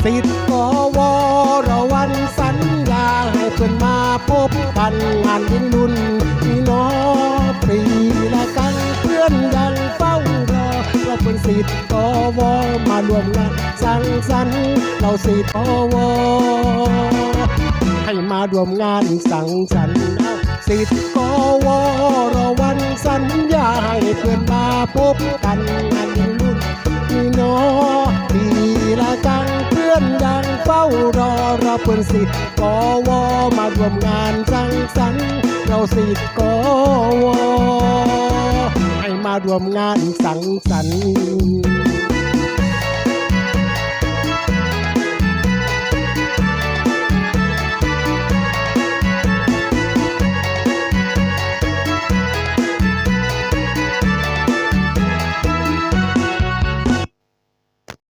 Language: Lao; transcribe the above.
ສິດ ກວ ລະວັນ ສັນຍາໃຫ້ເພິ່ນມາພົບກັນ ງານຫຼິ້ນລຸ້ນນີ້ນໍ ປີລະຄັ້ງເພື່ອນຍັງເຝົ້າລໍ ລະເພິ່ນສິດ ກວ ມາຮ່ວມງານສັງສັນ ເຫຼົ່າສິດ ກວ ໃຫ້ມາຮ່ວມງານສັງສັນ ສິດ ກວ ລະວັນ ສັນຍາໃຫ້ເພິ່ນມາພົບກັນ ງານຫຼິ້ນລຸ້ນນີ້ນໍ ປີລະຄັ້ງເພື່ອນຍັງເຝົ້າລໍ ລະເພິ່ນສິດ ກວ ມາຮ່ວມງານສັງສັນ ເຫຼົ່າສິດ ກວ ໃຫ້ມາຮ່ວມງານສັງສັນ.